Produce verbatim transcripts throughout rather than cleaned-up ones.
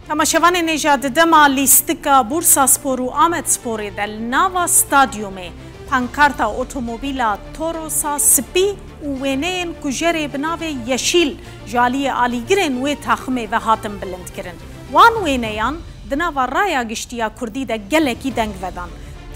Temaşevanên hêja, di dema lîstika Bursaspor û Amedsporê de li nava stadyumê pankarta otomobîla Torosa spî û wêneyên kujerê bi navê Yeşîl ji aliyê alîgirên wê taximê ve hatin bilindkirin. Wan wêneyan di nava raya giştî ya kurdî de gelekî deng vedan.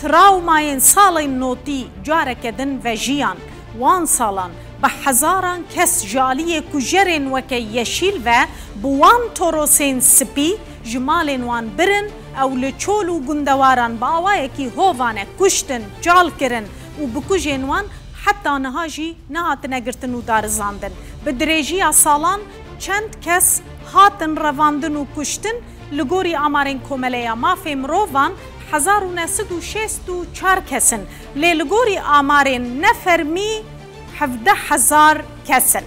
Trawmayên salên notî careke din vejiyan. Wan salan bi hezaran kes ji aliyê kujerên weke Yeşîl ve bi wan torosên spî ji malên wan birin ew li çol û gundewaran bi awayekî hovane kuştin, çal kirin û bikujên wan heta niha jî nehatine girtin û darizandin. Bi dirêjiya salan çend kes hatin revandin û kuştin, li gorî amarên Komeleya Mafê Mirovan hezar û neh sed û şêst û çar kes in, lê li gorî amarên nefermî hevdeh hezar kes in.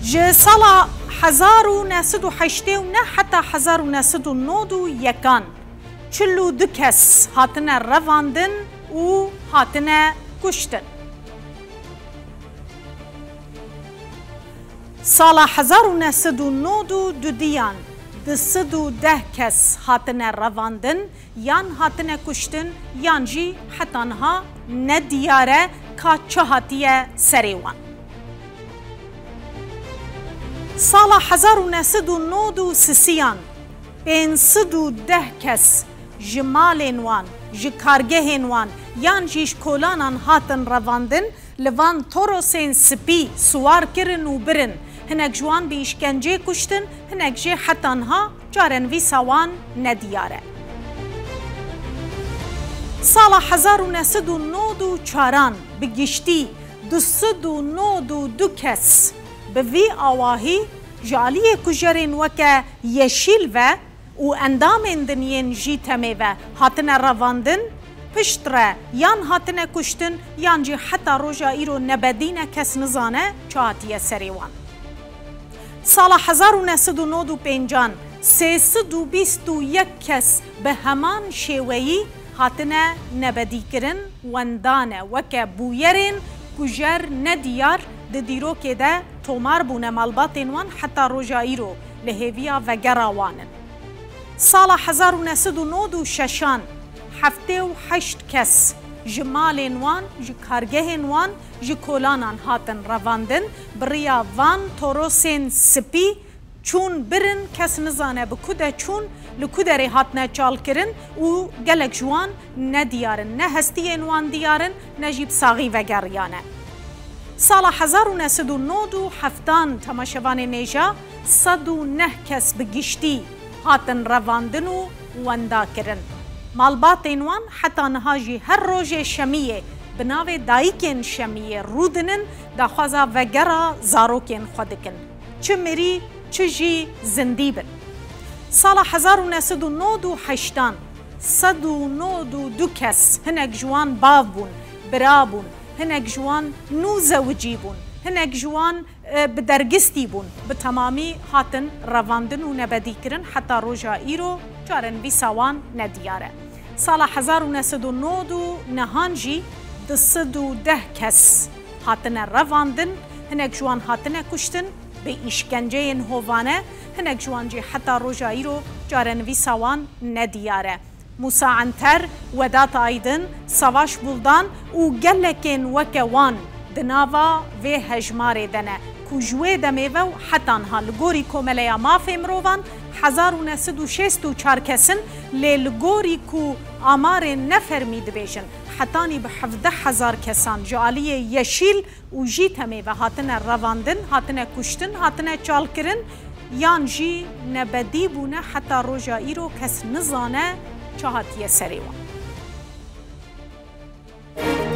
Ji sala hezar û neh sed û heştê û neh heta hezar û neh sed û nod û yekan çil û du kes hatine revandin û hatine kuştin. Sala hezar û neh sed û nod û dudiyan du sed û deh kes hatine revandin, yan hatine kuştin, yan jî heta niha nediyar e ka çi hatiye serê wan. Sala hezar û neh sed û nod û sisiyan pênc sed û deh kes ji malên wan, ji kargehên wan yan jî ji kolanan hatin revandin, li van torosên spî siwar kirin û birin. Hinek ji wan bi îşkencê kuştin, hinek jî heta niha çarenivîsa wan nediyar e. Sala hezar û neh sed û nod û çaran bi giştî du sed û nod û du kes bi vî awahî ji aliyê kujerên weke Yeşîl ve û endamên din yên JÎTEMê ve hatine revandin, piştre yan hatine kuştin yan jî heta roja îro nebedî ne, kes nizane çi hatiye serê wan. Sala hezar û neh sed û nod û pêncan sê sed û bîst û yek kes bi heman şêweyî hatine nebedîkirin, wendane weke bûyerên kujer nediyar di dîrokê de tomar bûne, malbatên wan heta roja îro li hêviya vegera wan in. Sala hezar û neh sed û nod û şeşan heftê û heşt kes ji malên wan, ji kargehên wan, ji kolanan hatin revandin, bi riya van torosên spî çûn birin, kes nizane bi ku de çûn, li ku derê hatine çalkirin û gelek ji wan nediyar in, ne hestiyên wan diyar in, ne jî bi saxî vegeriyane. Sala hezar û neh sed û nod û heftan, temaşevanên hêja, sed û neh kes bi giştî hatin revandin û wenda kirin. Malbatên wan heta niha jî her rojê şemiyê bi navê Dayikên Şemiyê rûdinin, daxwaza vegera zarokên xwe dikin. Çi mirî, çi jî zindî bin. Sala hezar û neh sed û nod û heştan sed û nod û du kes, hinek ji wan bav bûn, bira bûn, hinek ji wan nû zewicî bûn, hinek ji wan, e, bi dergistî bûn, bi temamî hatin revandin û nebedîkirin, heta roja îro çarenivîsa wan nediyar e. Sala hezar û neh sed û nod û nehan jî du sed û deh kes hatine revandin, hinek ji wan hatine kuştin bi îşkenceyên hovane, hinek ji wan jî heta roja îro çarenivîsa wan nediyar e. Musa Anter, Vedat Aydın, Savaş Buldan û gelekên weke wan di nava vê hejmarê de ne ku ji wê demê ve û heta niha li gorî Komeleya Mafê Mirovan hezar û neh sed û şêst û çar kes in, lê li gorî ku amarên nefermî dibêjin, hetanî bi hevdeh hezar kesan ji aliyê Yeşîl û JÎTEMê ve hatine revandin, hatine kuştin, hatine çalkirin yan jî nebedî bûne, heta roja îro kes nizane çi hatiye serê wan.